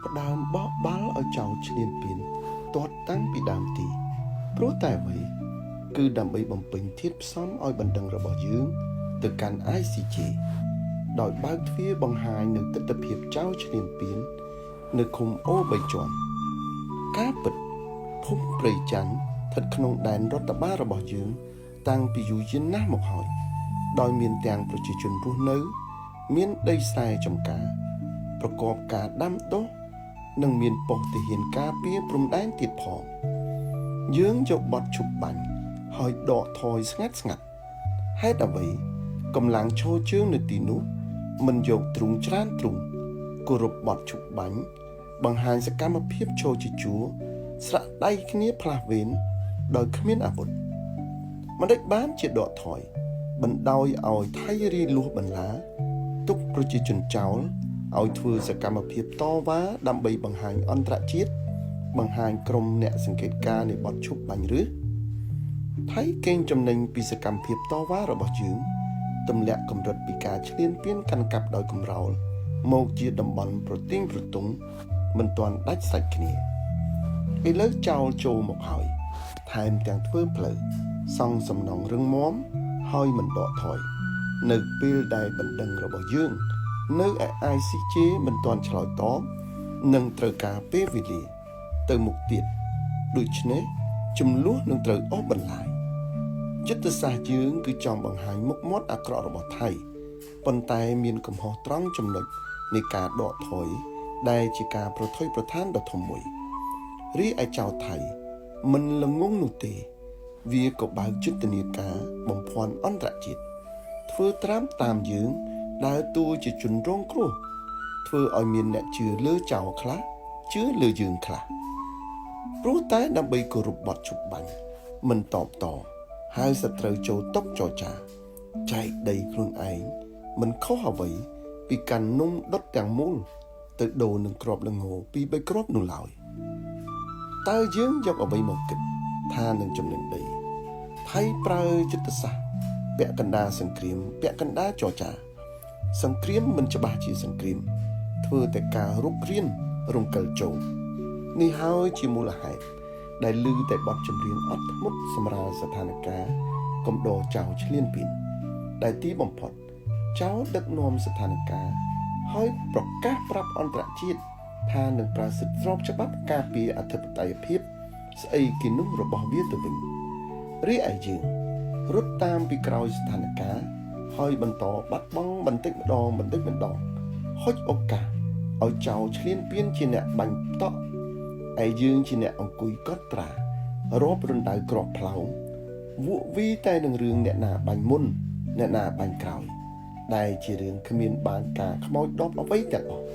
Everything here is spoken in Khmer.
ផ្ដើមបោះបាល់ឲ្យចោលឈ្លានពានទាត់តាំងពីដើមទី ព្រោះតែអ្វីគឺដើម្បីបំពេញធាតុផ្សំឲ្យបណ្ដឹងរបស់យើង ទៅកាន់ ICJ ដោយបើកទ្វារបង្ហាញនៅទិដ្ឋភាពចោលឈ្លានពាននៅឃុំអូបីជាន់ការពិតភូមិព្រៃច័ន្ទស្ថិតក្នុងដែនរដ្ឋបាលរបស់យើង តាំងពីយូរយារណាស់មកហើយ ដោយមានទាំងប្រជាជនរស់នៅ មានដីស្រែចម្ការ ប្រកបការដាំដុះនិងមានប៉ុស្តិ៍ទាហានការពារព្រំដែនទៀតផង យើងយកបត់ឈប់បាញ់ហើយដកថយស្ងាត់ស្ងាត់ហេតុអ្វីកម្លាំងឈរជើងនៅទីនោះ មិនយកទ្រុងច្រើនទ្រុងគោរពបត់ឈប់បាញ់បង្ហាញសកម្មភាពឈរជាជួរស្រាក់ដៃគ្នាផ្លាស់វេនដោយគ្មានអាវុធមិនដេចបានជាដកថយបណ្ដោយឲ្យថៃរីលួសបន្លា ទុកប្រជាជនចោលឲ្យធ្វើសកម្មភាពតវ៉ាដើម្បីបង្ហាញអន្តរជាតិបង្ហាញក្រុមអ្នកសង្កេតការណ៍នៃបទឈប់បាញ់ឬថៃកេងចំណេញពីសកម្មភាពតវ៉ារបស់យើងទម្លាក់កម្រិតពីការឈ្លានពានកាន់កាប់ដោយកម្រោលមកជាតំបន់ប្រទីងប្រទង់មិនទាន់ដាច់សាច់គ្នាឥឡូវចោលចូលមកហើយថែមទាំងធ្វើផ្លូវសង់សំណង់រឹងមាំហើយមិនដកថយ នៅពេលដែលបណ្ដឹងរបស់យើង នៅឯ ICJ មិនទាន់ឆ្លើយតបនិងត្រូវការពេលវេលា ទៅមុខទៀតដូច្នេះចំនួននឹងត្រូវអូសបន្លាយយុទ្ធសាស្ត្រយើងគឺចង់បង្ហាញមុខមាត់អាក្រក់របស់ថៃប៉ុន្តែមានកំហុសត្រង់ចំណុចនៃការដកថយដែលជាការប្រថុយប្រឋានដ៏ធំមួយរីឯចៅថៃមិនល្ងងនោះទេ វាក៏បើកយុទ្ធនាការបំភាន់អន្តរជាតិ ធ្វើត្រាំតាមយើងដើរតួជាជនរងគ្រោះធ្វើឲ្យមានអ្នកជឿលើចោលខ្លះជឿលើយើងខ្លះព្រោះតែដើម្បីគោរពបទជប់បាញ់មិនតបតហើយសត្រូវចូលតុចរចាចែកដីខ្លួនឯងមិនខុសអ្វីពីកាន់នំដុតទាំងមូលទៅដូរនឹងក្របល្ងពីបីគ្រាប់នោះឡើយតើយើងយកអ្វីមកគិតថានឹងចំណេញដីថៃប្រើយុទ្ធសាស្ត្រពាក់កណ្ដាលសង្គ្រាមពាក់កណ្ដាលចរចា សង្គ្រាមមិនច្បាស់ជាសង្គ្រាមធ្វើតែការរុករានរង្កិលចូលនេះហើយជាមូលហេតុដែលឮតែបទចម្រៀងអត់ធ្មត់សម្រាលស្ថានភាពកំដរចោលឈ្លានពានដែលទីបំផុតចោលដឹកនាំស្ថានភាពហើយប្រកាសប្រាប់អន្តរជាតិថានឹងប្រើសិទ្ធិស្របច្បាប់ការពារអធិបតេយ្យភាពស្អីគេនោះរបស់វាទៅវិញរីឯយើងរត់តាមពីក្រោយស្ថានភាពហើយបន្តបាត់បង់បន្តិចម្ដងបន្តិចម្ដងហុចឱកាសឲ្យចោលឈ្លានពានជាអ្នកបាញ់តក់ឯយើងជាអ្នកអង្គុយកត់ត្រារាប់រណ្ដៅក្របផ្លោងវក់វីតែនឹងរឿងអ្នកណាបាញ់មុនអ្នកណាបាញ់ក្រោយ ដែលជារឿងគ្មានបានការខ្មោចដប់អ្វីទាំងអស់។